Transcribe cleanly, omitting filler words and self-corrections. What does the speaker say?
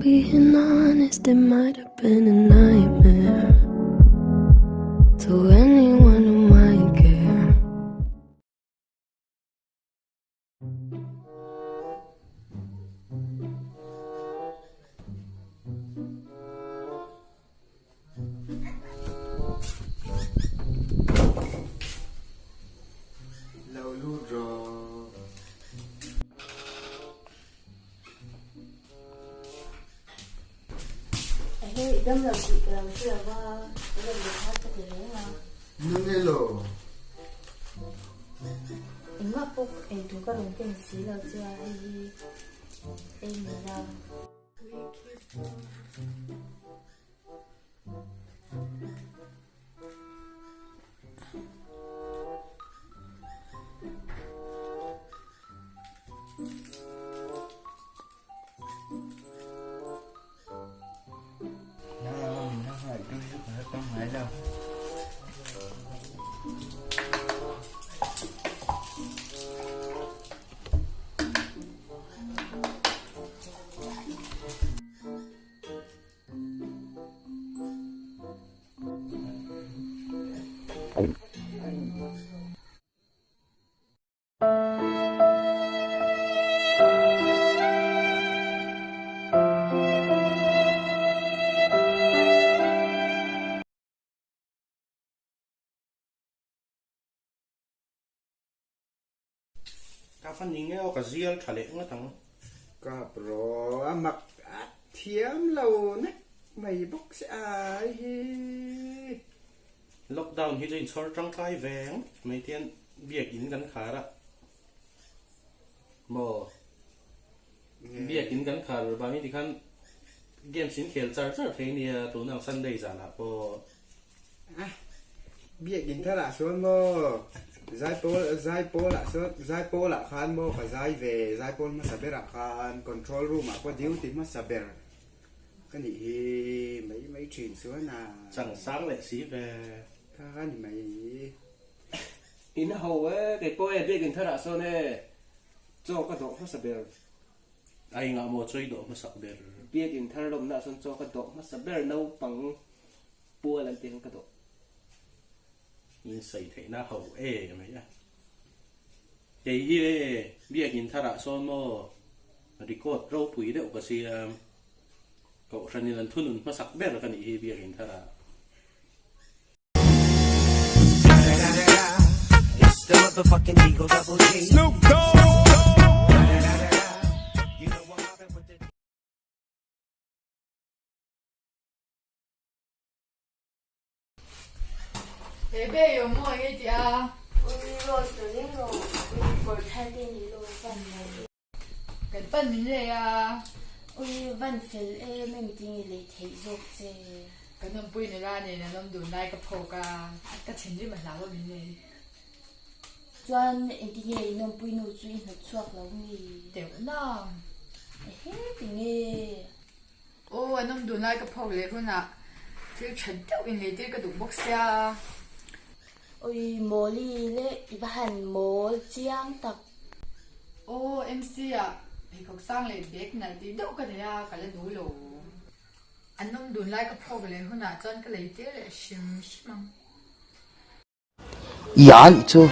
being honest, it might have been a nightmare to anyone who might care. Lo lut rawh. Ehe, i dam lo tih ka lo hre lo va, ka rawn be kha ka ti reng a. Nang elo? Engmah pawh eitur ka rawn ken si lo che a, hei hi ei ni la. Ka fa ning e aw ka zial tha leh ngat ang. Kap rawh a mak a thiam lo nek mai bawk se ai hi. Lockdown hi chu inchhawr tangkai ve ang mai tian biakin kan khar a maw biakin kan khar vangin tikhan games in khel char char thei nia tun ang Sunday zanah pawh. Biakin tharah sawn maw Zaipawl Zaipawl ah sawn Zaipawl ah khan maw ka zai ve Zaipawl hmasa berah khan control room ah pawh duty hmasa ber ka nih hi mai mai thin chuan a. Chang sang leh si ve. Kha kha ni mai. In ho e kei pawh e biakin tharah sawn e chaw ka dawh hmasa ber. A engah maw chaw i dawh hmasak ber? Biakin thar lawmna ah sawn chaw ka dawh hmasa ber naupang Pual an tih ang ka dawh. In sawi theihna ho e mai a. Kei hi e biakin tharah sawn maw record ropui deuh ka siam. Kohhranin an thunun hmasak ber ka nih hi biakin tharah. Bebe yo maw eng ei tih a? Ui Rose lo ring rawh, ui kawr thar te ni lo van lo e. Kan pan min lei a. Ui van fel em em ti nge lei theih zawk che. Kan awmpui nula nen an awm dun lai ka phawk a, ka thinrim a hlau a min lei. Chuan engti nge in awmpui nu chu i hnawt chhuak lo mi? Deuh nang. Ehe ti nge? Aw, an awm dun lai ka phawk leh hunah thil that deuh inleitir ka duh bawk sia. Ui, Mawli leh i va han mawl chiang tak. Aw, MC ah pheikhawk sang leh bag nalh tih deuh ka nei a, ka la duh lo. An awm dun lai ka phawk leh hunah chuan ka leitir leh hrim hrim ang. Ia nih chu.